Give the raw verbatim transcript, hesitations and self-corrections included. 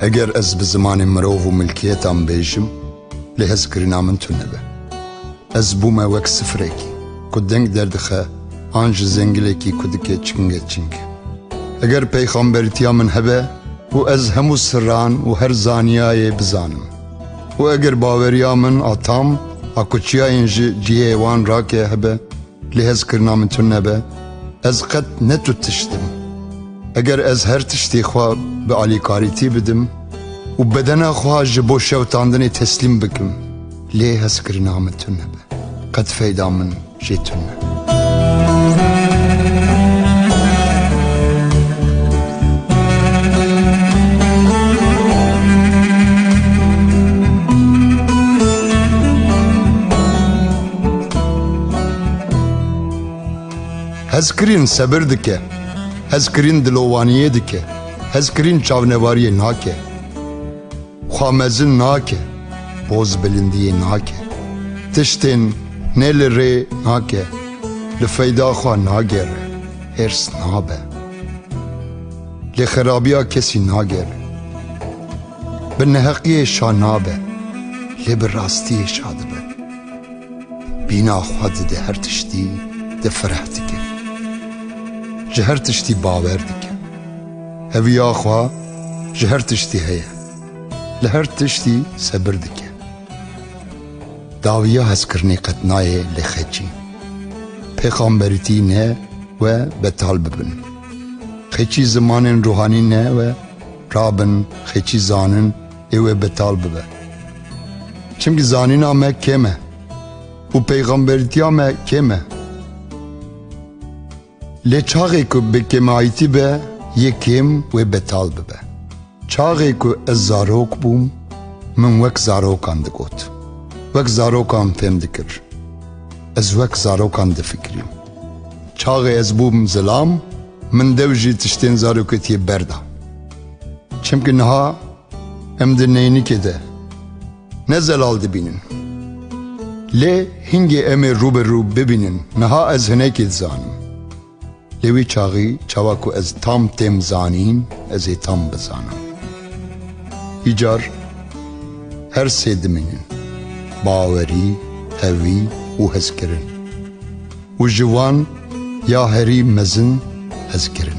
Eger ez bi zimanê mirov û milkiyetan bêjim, lê hezkirina min tune be. Ez bûme wek sifrekî ku deng derdixe, an ji zengilekî ku dike çinge çing. Eger peyxamberîtiya min hebe û ez hemû sirran û her zaniyayê bizanim û eger baweriya min a tam a ku çiyayên ji cihê wan rake hebe, lê hezkirina min tune be, ez qet ne tu tişt im. Eger ez her tiştê xwe bi alîkarîtî bidim û bedena xwe ji bo şewtandinê teslîm bikim, lê hezkirina min tune be, qet feyda min jê tune. Hezkirîn sebir dike, hezkirîn dilovaniyê dike, hezkirîn çavnevariyê nake. Xwe mezin nake, boz bilindiyê nake. Tiştên ne li rê nake, li feyda xwe nagere, hêrs nabe. Lê xerabiya kesî nagere. Bi neheqiyê şa nabe, lê bi rastiyê şa dibe. Bîna xwe dide her tiştî, di fireh dike. Ji her tiştî bawer dike. Heviya xwe ji her tiştî heye. Li her tiştî sebir dike. Dawiya hezkirinê qet nayê lê xeçî. Pêxamberîtî ne we betal bibin. Xeçî zimanên ruhanî ne we rabin, xeçî zanin ê we betal bibe. Çimkî zanîna me kêm e û peyxamberîtiya me kêm e. Lê çaxê ku bi kêmayîtî be, yê kêm wê betal bibe. Çaxê ku ez zarok bûm, min wek zarokan digot. Wek zarokan fêm dikir. Ez wek zarokan difikirîm. Çaxê ez bûm zilam, min dew jî tiştên zaroketiyê berda. Çimkî niha em di neynikê de ne zelal dibînin. Lê hingê em ê rû bi rû bibînin, niha ez hinekî dizanim. Lê wî çaxî çawa ku ez tam têm zanîn, ez ê tam bizanim. Îcar her sê dimînin, bawerî, hevî û hezkirin. Û ji wan ya herî mezin hezkirin